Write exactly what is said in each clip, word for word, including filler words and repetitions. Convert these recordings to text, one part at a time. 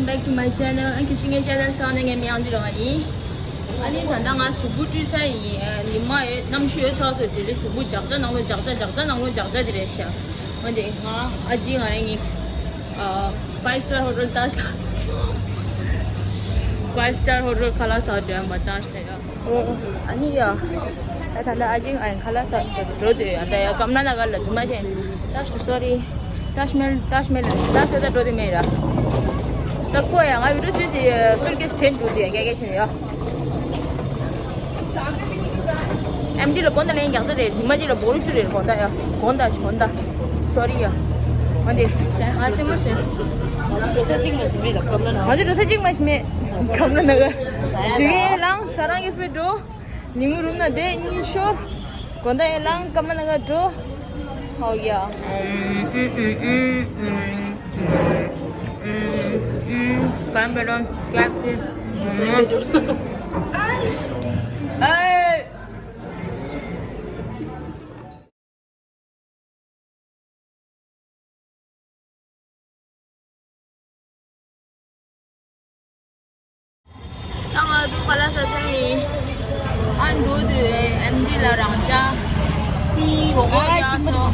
Back to my channel. ཨ་ཁྱེད་ཚོ་ངའི་channel་སང་ནས་ངའི་མིང་ཨང་ཅི་རང་ཡིན། ཨ་ནི་ད་ལྟ་ང་གཟུགས་པོ་བཀྲུས་ཚར་ཡིན། ཉི་མ་ཡོད་གནམ་གཤིས་ཡོད་ཚར་སོང་། དེ་ལས་གཟུགས་པོ་འཇག་ཚ་ནང་ལོགས་འཇག་ཚ་འཇག་ཚ་ནང་ལོགས་འཇག་ཚ་དེ་རེད་ཤག་འོན་ཏེ་ང་ཨ་ཅི་ང་རང་གཉིས་five star hotel ཏཱཇ་ལ། Five star hotel ཁ་ལག་ཟ་འགྲོ་ཡ་མ་ཏཱཇ་ལ་ཡ། ཨོ། ཨ་ནི་ཡ། ད་ད་ལྟ་ཨ་ཅིང་ཨ་ཡང་ཁ་ལག་ཟ་འགྲོ་འདོད་ཡོད། ད་ཡ་ཀམ་ལ་ན་གར་ལ་ཚུར་མ་ཤེས། ཏཱཇ་སོ་རི། ཏཱཇ་མལ་ཏཱཇ་མལ་ལ་ཏཱཇ་ཟེར་ད་འགྲོ་འདོད་མེད་ར། ད་ཁོ་ཡ་ང་བི་ཌིའོ་བཟོས་ཏེ་སུཊ་ཀེས་དྲན་འགྲོ་འདོད་ཡ་རྒྱ་སྐད་ཆེན་ཡ། ཨེམ་ཌི་ལ་དགོང་དག་ལན་རྒྱག་ས་རེད། ཉི་མ་གཅིག་ལ་སྦོ་རུ་བཅུ་རེད། དགོང་དག་ཡ། དགོང་དག་ཞིག་དགོང་དག་སོ་རི་ཡ། འོན་ཏེ་ང་སེམས་མ་ཤེས། ང་ཚོ་འགྲོ་ས་གཅིག་མ་ཞིག་མེད་ལ་ཀམ་ལ་ན། ང་ཚོ་འགྲོ་ས་གཅིག་མ་ཞིག་མེད། ཀམ་ལ་ན་ག་ཞུ་ཡས་ལང་ཚ་རང་གི་ཕུད་འགྲོ། ཉིན་གུང་རུམ་ན་བསྡད་གཉིད་ཤོར། དགོང་དག་ཡང་ལངས་ཀ་མ་ན་ག་འགྲོ། ཧོ་ཡ། གམ་བེ་ལོན་ཀ་ལབ་སི། ཨེ། ད་ང་ཚོ་ཁ་ལག་ཟ་ས་ཡིན། ཨ་འགྲོ་དུས་ཨེམ་ཌི་ལ་རང་ཅག་རོགས་པ་རྒྱག་སོང་།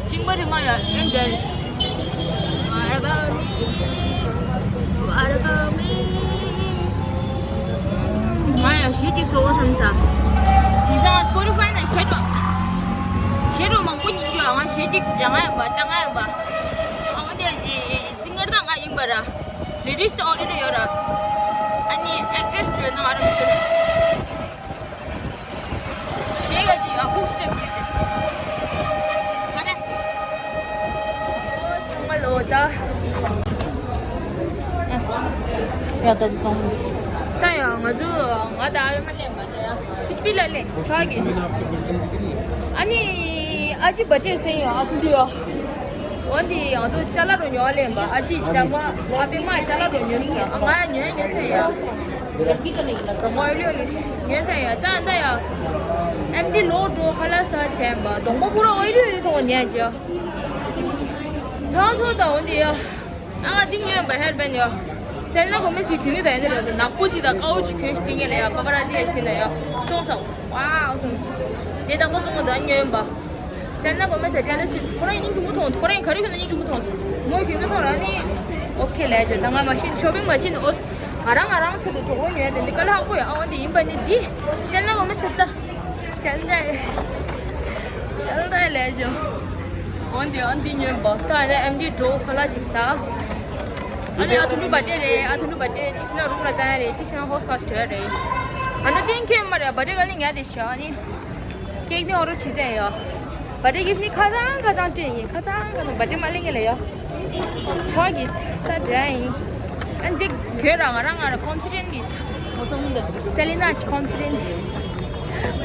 གཅིན་པ་རི་མ་ཡ་ཨེ་འདྲ། What about me? What about me? ང་ཡང་གཞས་གཅིག་བཟོ་བསམ་ས། དེང་སང་སྤོ་ཊི་ཕའི་ནང་གཞས་འགྲོ། གཞས་འགྲོ་མང་པོ་ཉན་རྒྱུ། ང་གཞས་གཅིག་སྦྱང་ཡ་ཡིན་པ། བཏང་ཡ་ཡིན་པ། ཨ་འོ་དེ་སིང་གར་ད་ང་ཡིན་པ་ར། ལི་རིག་སི་ད་ཨོ་རི་ད་ཡོད་ར། ཨ་ནི་ཨེག་ཊི་རེ་སི་ཡོད་ན་ང་རང་ཚོ། གཞས་ག་ཅིག་ཡ་ཧུག་སི་ཊེབ་ཅིག་རེད། ག་རེ། ཨོ་ཚང་མ་ལོ་ད། ཡ་ད་ཚང་མ། ད་ཡ་ང་ཚོ་ང་ད་ཨ་མ་ལེན་པ་ད་ཡ་སི་པི་ལ་ལེན་ཆོག་གི། ཨ་ནི་ཨ་ཅི་བ་ཏྲེ་སེ་ཡ་ཨ་ཐུ་ལུ་ཡ། འོན་ཏེ་ང་ཚོ་ཅ་ལག་རོ་ཉོ་བ་ལེན་པ། ཨ་ཅི་ཅ་མ་ཨ་པེ་མ་ཅ་ལག་རོ་ཉོ་ཟེར། ཨ་ང་ཉོ་ཉོ་ཟེར་ཡ། ང་ཨོ་ལི་ཨོ་ལི་ཉན་ས་ཡ། ད་ད་ཡ་ཨེམ་ཌི་ལོག་འགྲོ་ཁ་ལག་ཟ་བྱས་པ། གདོང་པ་ཁོ་རང་ཨོ་ལི་ཨོ་ལི་མཐོང་ཉན་ཅི། ཚང་ཚོ་ད་འོ་འདི་ཡ། ཨ་ང་འདི་ཉོས་པ་ཧེར་བན་ཡ། སེལ་ན་གོ་མེ་སུ་གྱོན་གྱི་ད་ཡ་འདི་རེད། ནག་པོ་ཅིག་དང་དཀར་པོ་ཅིག་གྱོན་ཤི་ཉན་ལ་ཡ། པ་པ་ར་ཅི་ཡ་ཤི་ན་ཡ་ཅོང་ས། ཝའོ་སོང་ཤི། དེ་ད་ཁོ་ཚོ་ང་ད་ཉོས་པ། སེམས་ན་གོ་མེད་ཟེར་དྲན་ན་སུས་ཁོ་རང་ཡིན་སྙིང་རྗེ་མོ་མཐོང་། ཁོ་རང་ཡིན་ག་རེ་ཁྱོད་ན་སྙིང་རྗེ་མོ་མཐོང་། མོས་ཁྱོད་ཚོ་མཐོང་ར་ནི། ཨོ་ཁེ་ལས་བྱོས། ད་ང་མ་ཤི་ཤོ་པིང་མ་ཕྱིན་ནི་ཨོ། ང་རང་ང་རང་ཆེད་དུ་གྲོགས་པོ་ཉོས་དེ་འདི་དཀའ་ལས་ཁག་པོ་ཡ། ཨོ་འདི་ཡིན་པ་ནི་འདི། སེམས་ན་གོ་མེད་ཆེད་ད། ཆལ་འདྲ། ཆལ་འདྲ་ལས་བྱོས། ཨོ་འདི་ཨོ་འདི་ཉོས་པ་ད་ནི་ཨེམ་ཌི་འགྲོ་ཁ་ལག་ཅིག་ཟ། ཨ་ནི་ཨ་ཐུ་ལུ་བ་ཏྲེ་རེད། ཨ་ཐུ་ལུ་བ་ཏྲེ་གཅིག་ཤི་ན་རུམ་ལ་བཏང་ཡ་རེད། གཅིག་ཤི་ན་ཧོ་ཧོ་སི་ཊེལ་རེད། ཨ་ད་ཏན་ཁེ་མ་རེད། བ་ཏྲེ་ག་ལི་ཉ་དེ་ཤ་ཨ་ནི། ཀེག་ནི་ཨོ་རོ་བྱེད་ཟེར་ཡ། བ་ཏྲེ་གིས་ནི་ཁ་ཚང་ཁ་ཚང་སྤྲད་ཡིན། ཁ་ཚང་ཁ་ཚང་བ་ཏྲེ་མ་ལེན་ངེས་ལ་ཡ། ཆོག་གི་ད་འདྲ་ཡིན། ཨ་འདི་གྱོད་ར་ང་རང་ང་ར་ཀོན་ཕི་ཌེན་ཊི་གི། སེ་ལི་ན་ཞིག་ཀོན་ཕི་ཌེན་ཊི།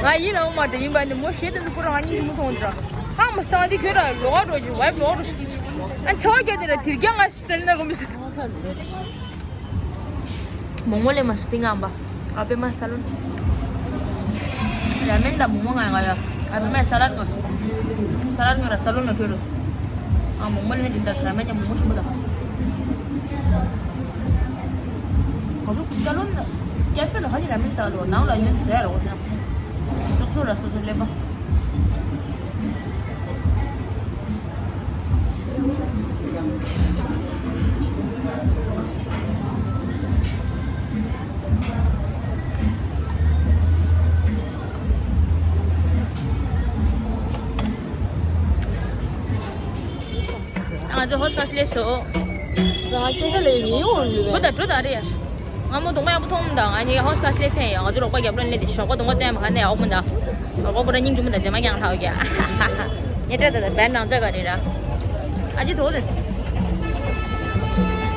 ང་ཡིན་ལ་འོ་མ་འདྲ་ཡིན་པ་འདི་མོ་ཞེ་དེ་ཚོ་པུ་ར་ང་གཉིས་ཀྱི་མུ་མཐོང་འདྲ། ཧ་མ་སྟང་འདི་གྱོད་ར་ལོག་འགྲོ་གི་ཝའི་ལོག་འགྲོ་ཞིག་གི། ཨ་ཆོག་གྱོད་དེ་ར་དིར་རྒྱ་ང་ཞིག་སེ་ལི་ན་གོ་མི་སྲིད། མོག་མོག་ལེན་མ་སི་ཏིང་ངམ་པ། ཨ་པེ་མ་ས་ལོན། ར་མེན་དང་མོག་མོག་ང་ཡ་ང་ཡ། ཨ་པེ་མ་ས་ལོན་ང་སོ། ས་ལོན་ང་ར་ས་ལོན་ང་ཁྲོས་རོ་སོ། ཨ་མོག་མོག་ལེན་ནི་ད་ར་མེན་ཀྱང་མོག་མོག་ཞིམ་པོ་དང་། ང་ཚོ་ཀུ་ཅ་ལོན་ཀེ་ཧྥེ་ལ་ཧ་ཅི་ར་མེན་ས་ལོ་ནང་ལ་ཉོན་ཟེར་རོ་སོ། ཅོག་ཚོ་ར་སོ་སོ་ལེན་པ། ང་ཚོ་ཧོ་སི་ཁ་སི་ལས་སོ། རང་སྐད་ཆ་ལས་ཡིན་འོང་ལུས་པས། ད་འགྲོ་ད་རེད་ཡ། ང་མོ་གདོང་པ་ཡག་པོ་མཐོང་ད། ང་གཉིས་ཧོ་སི་ཁ་སི་ལས་སེ་ཡ། ང་ཚོ་རོགས་པ་རྒྱབ་ལོན་ལས་དེ་ཞོགས་པ་གདོང་པ་སྟོན་མ་ཁ་ནས་ཡག་པོ་མོ་ད། རོགས་པ་པོ་ར་སྙིང་རྗེ་མོ་ད་རྗེས་མ་ཀྱང་ལྷག་གི་ཡ། ངས་སྤྲད་ད་ད་བན་ནང་ཚོད་ག་རེད་ར། ཨ་ཅི་དོ་དེ།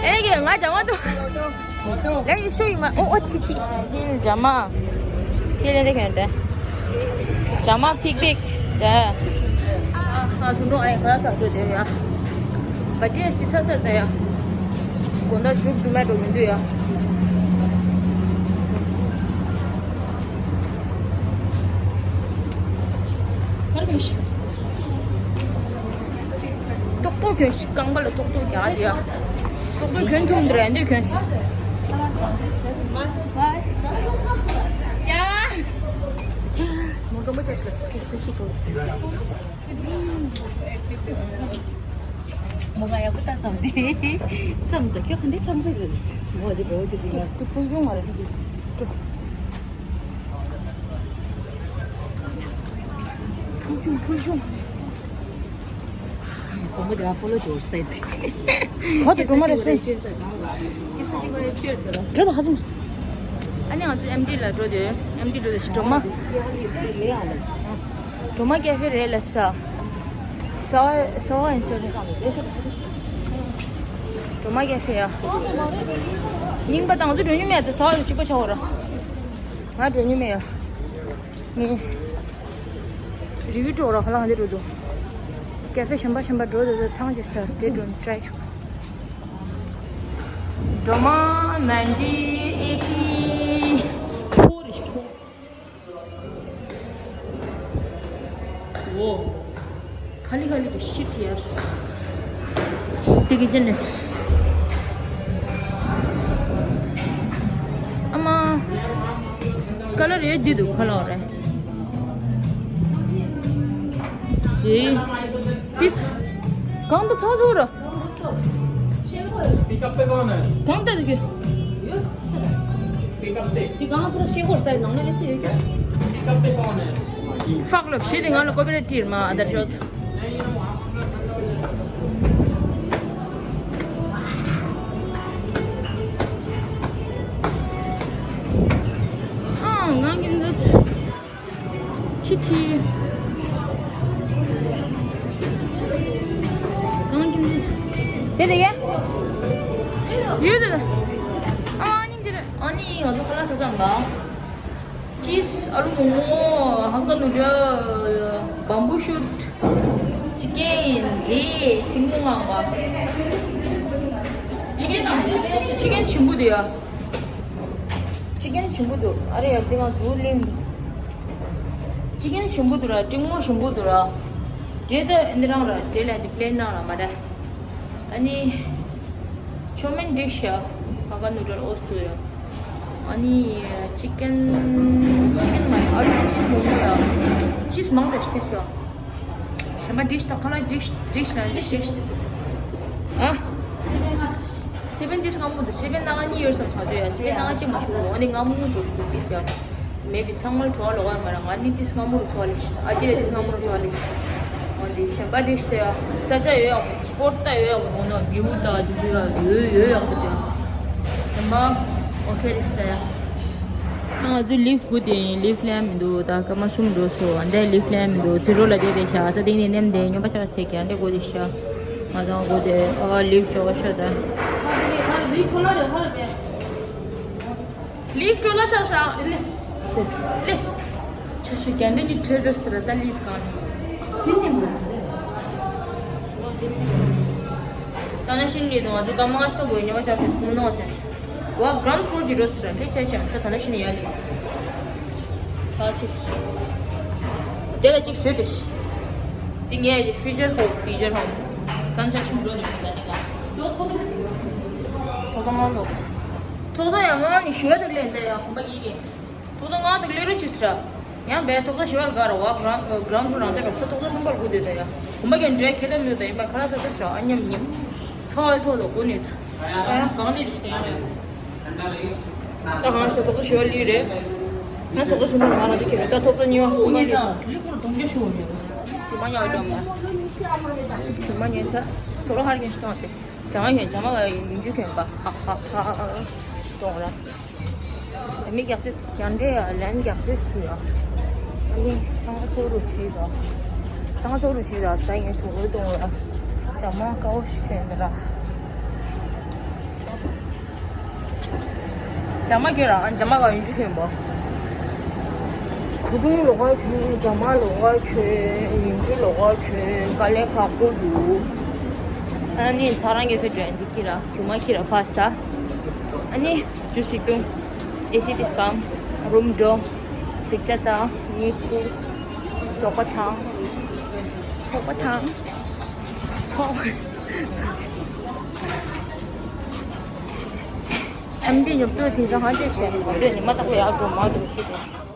ཨེ་གེ་ང་ཅང་མ་དོ། ལས་ཡི་ཤོ་ཡི་མ་ཨོ་ཨོ་ཅི་ཅི། ཧིན་ཇ་མ། ཁྱེད་ལས་འདི་གན་ཏེ། ཇ་མ་ཕིག་ཕིག་ཏེ། ཨ་ཐུང་ཐུང་ཨེ་ཁ་ས་འགྲོ་དེ་ཡ། བ་ཏྲེ་ཅི་ས་སར་ཏེ་ཡ། དགོང་དག་ཞུགས་དུ་མེད་འགྲོ་མི་འདུག་ཡ། ཁར་གོམས་ཤིག་ཏོག་ཏོག་ གྱོན་ཞིག་རྐང་པ་ལ་ཏོག་ཏོག་རྒྱག་ཡ། ཏོག་ཏོག་གྱོན་ཐུབ་འདི་རེད་འདི་གྱོན་ཞིག་ཡ། མོ་ག་མོ་ཆ་ཞིག་ལ་སི་ཁི་སི་ཤི་ཐོག་མོ་ག་ཡག་པོ་ལྟ་བསམ་དེ་བསམ་དུ་ཁྱོད་ག་འདྲའི་འཆམ་པོ་ཡོད། མོ་དེ་བོ་དེ་དེ་ཡ། དེ་ཕུལ་བྱུང་མ་རེད་དེ། ཕུལ་བྱུང་ཕུལ་བྱུང་། བུ་མོ་དེ་ཧ་ཕོ་ལོ་ཅོར་སེད། ཁོ་དེ་སྒྲོལ་མ་རེད་སེ། བྲོ་དེ་ཧ་ཅང་། ཨ་ནི་ང་ཚོ་ཨེམ་ཌི་ལ་འགྲོ་དེ་ཨེམ་ཌི་འགྲོ་དེ་སྒྲོལ་མ། སྒྲོལ་མ་ཀེ་ཧྥེ་རེད་ལ་ས། ས་ས་ཨིན་སེ་རེད། སྒྲོལ་མ་ཀེ་ཧྥེ་ཡ། རྙིང་པ་དང་ང་ཚོ་འགྲོ་མྱོང་མེད་དེ་ས་ཨིན་གཅིག་པ་ཆགས་འོ་ར། ང་འགྲོ་མྱོང་མེད་ཡ། ངས། རི་བོའི་ཊོ་ར་ཁ་ལག་འདི་རུ་འདུག་ཀེ་ཧྥེ་གཞན་པ་གཞན་པ་འགྲོ་འདུག་ཐང་ཆད་ས་དེ་འགྲོ་ནས་ཊ་རའི་བྱུང་། སྒྲོལ་མ་nineteen eighty four རེད་ཤག་འོ། ཁ་ལི་ཁ་ལི་གི་ཤི་ཊི་ཡར། དེ་གི་ཅན་ནས། ཨ་མ། ཀ་ལར་ཡོད་འདི་འདུག་ཁ་ལག་རེད། ཨེ། ཏིས། གང་དུ་ཚང་ཚོ་ར། पिकअप पे कौन है? གང་དུ་འདུག पिकअप पे। ती गांव पूरा शेवर साइड नंगना ऐसे है क्या? पिकअप पे कौन है? ཕག་ལབ་ཤེས་དེ་ང་ལ་ཀོ་པི་རེ་ཊི་མ་ཨ་དར་ཤོད། ཨང་ང་གིན་རེད། ཁྱི་ཁྱི། གང་གིན་རེད། དེ་དེ་ཡ། ཡོད་དེ། ཨ་ནི་འདིར་ཨ་ནི་ང་ཚོ་ཁ་ལག་ཟ་ཙམ་པ། ཅིས་ཨ་ལུ་མོག་མོག་ཧ་ཀ་ནུ་ཌལ། བམ་བུ་ཤུཊ། ཅི་ཀེན་འབྲས་ཐིང་མོ་ངང་བ། ཅི་ཀེན་ཞིམ་པོ་དེ་ཡ། ཅི་ཀེན་ཞིམ་པོ་འདུག་ཨ་རེ་ཡ་འདི་ང་ཟུར་ལེན་འདུག་ཅི་ཀེན་ཞིམ་པོ་འདུག་ར་ཏིང་མོ་ཞིམ་པོ་འདུག་ར། འབྲས་ད་འདི་རང་ར་འབྲས་ལ་འདི་པི་ལེན་རང་ར་མ་ར། ཨ་ནི། ཆོ་མེན་འགྲིག་ཤག་ཧ་ཀ་ནུ་ཌལ་ཨོ་སུ་ཡ། ཨ་ནི། ཅི་ཀེན། ཅི་ཀེན་མ་རེད་ཨ་ལུ་ཅིས་མོག་མོག་ཡ། ཅིས་མང་ར་ཤི་ཐིས་ཡ། གཞན་པ་འགྲིག་དང་ཁ་ལག་འགྲིག་འགྲིག་ན་འགྲིག་འགྲིག་ཨ། སི་པན་ཏིས་སྔ་མོ་འདུག་སི་པན་ནང་གཉིས་ཡོད་བསམ་ཆགས་འདུག་ཡ། སི་པན་ནང་གཅིག་མ་ཤོར་འོ་ནི་སྔ་མོ་འགྲོ་ཤི་འདུག་ཏིས་ཡ། མེད་པའི་ཚང་མར་བྲོ་བ་ལོག་ཡ་མ་ར་ང་ནི་ཏིས་སྔ་མོ་རུ་ཚོ་བ་ལེ་ཤི་ཨ་ཅེ་ལ་ཏིས་སྔ་མོ་རུ་ཚོ་བ་ལེ་ཤི། འོ་འདི་གཞན་པ་འགྲིག་སྟེ་ཡ། ས་ཆ་ཡོད་ཡག་པོ་སྤོ་ཊི་ད་ཡོད་ཡག་པོ་འོ་ན་བིའུ་ད་འདི་ཚོ་ཡ་ཡོད་ཡོད་ཡག་པོ་དེ་ཡ། གཞན་པ་ཨོ་ཁེ་རེད་ཤི་ད་ཡ། ང་ཚོའི་ལིབ་དགུ་དེ་ཡིན། ལིབ་ལེན་མི་འདུག་ད་སྐར་མ་གསུམ་འགྲོ་སོང་། འདི་ལིབ་ལེན་མི་འདུག་ཚི་རོ་ལ་བསྡད་པའི་ཤ་ས་སྟེང་ནས་ནེམ་དེ་ཉོན་པ་ཆགས་ཚེ་ག་འདྲ་དགོས་དེ་ཤ། ང་ཚང་དགོས་དེ་ཨ་ལིབ་ཆོག་ཤ་ད། ལིབ་ཁྲོད་ལ་ཆགས་ཤག་ལེས། ལེས། ཆ་ཤི་རྒྱ་འདྲ་གི་ཁྲོད་རོ་སི་ར་ད་ལིབ་གང་། དེ་ནས་མ་སོང་། ད་ནང་བཞིན་ལི་དང་ང་ཚོ་ད་མ་སྟོ་དགོས་ཉོ་བ་ཆགས་ཤག་སུ་མ་ནོ་དེ། ཝ་གྲོན་ཕོར་གྱི་རོ་སི་ར་ལེས་ཆ་ཆ་ད་ད་ནང་བཞིན་ཡ་ལི། ཚ་ཆེས། དེ་ལ་གཅིག་བཟོས་ཏེ། དེ་ངས་ཀྱི་ཧྥི་ཇར་ཧོམ་ཧྥི་ཇར་ཧོམ། གང་ཆ་ཆུང་འགྲོ་ནས་ད་ནི་ང་། ཐོག་ཐང་ང་ལོག་ཐོག་ཐང་ཡང་ང་ནི་ཞུ་བ་དག་ལས་འདྲ་ཡང་གོམ་པ་གིས་གིས། ཐོག་ཐང་ང་དག་ལས་རོ་ཅིས་ར། ཡང་བས་ཐོག་ཐང་ཞུ་བར་དགའ་ར་བ་གྲོན་གྲོན་ཕོར་རང་ཅག་རོ་ས་ཐོག་ཐང་གསུམ་པར་དགོས་དེ་ད་ཡ། གོམ་པ་གིས་འདྲ་ཁྱད་ལ་མི་ད་ཡིན་པ་ཁ་ལ་ས་ས་ཞོ་ཨ་མཉམ་མཉམ། ཚོ་ཨ་ཚོ་ལ་དགོས་ནས། ད་ཡང་གང་ནས་རེད་ད་ཡང་ཡ། ད་གང་ཞིག་ཐོག་ཐང་ཞུ་བ་ལི་རེད། ང་ཐོག་ཐང་གསུམ་པར་ང་རང་ཅག་ཁྱེར་རེད་ད་ཐོག་ཐང་གཉིས་པ་གསུམ་པ་རེད། ལི་ཀོར་གདོང་རྒྱ་ཞུ་བ་རེད། དུ་མ་ཉོ་ལོ་མ། དུ་མ་ཉོ་ས། ཐོ་རོ་ཧར་གྱིན་ཞིག་བཏང་སྟེ། ཇ་མ་གྱོན་ཇ་མ་ག་ཡིན་རྒྱུ་གྱོན་པ་ཧ་ཧ་ཧ། གཏོང་ར། མི་རྒྱག་ཚོད་རྒྱ་འདྲེ་ཡ་ལན་རྒྱག་ཚོད་སུ་ཡ། ཨ་ནི་ཚང་མ་ཚོ་རུ་ཆི་ར། ཚང་མ་ཚོ་རུ་ཆི་ར་ད་ཡིན་ཐུག་རུ་གཏོང་ར། ཇ་མ་དཀར་པོ་ཞིག་གྱོན་ར། ཇ་མ་གྱོན་ར་ཨ་ཇ་མ་ག་ཡིན་རྒྱུ་གྱོན་པ། ཁུ་ཐུང་ལོག་ག་གྱོན་ཇ་མ་ལོག་ག་གྱོན་ཡིན་རྒྱུ་ལོག་ག་གྱོན་དཀའ་ལས་ཁག་པོ་འདུག་ཨ་ནི་ཚ་རང་གི་ཚོད་འདྲ་འདི་ཁྱི་ར་ཁྱུ་མ་ཁྱི་ར་ཕ་ས། ཨ་ནི། ཇུས་ཤིག་ཏུ། ཨེ་སི་ཏིས་ཀམ། རུམ་འགྲོ། ལྡིག་ཆ་དང་། གཉིད་ཁུག་ཚོགས་པ་དང་། ཚོགས་པ་དང་། ཚོགས། ཨ་མ་འདི་ཉོབ་ཏུ་དེང་སང་ཧང་ཅེ་བྱས་ནས་ཉི་མ་ལྟ་བུ་ཡག་འགྲོ་མ་འགྲོ་ཤི་འགྲོ།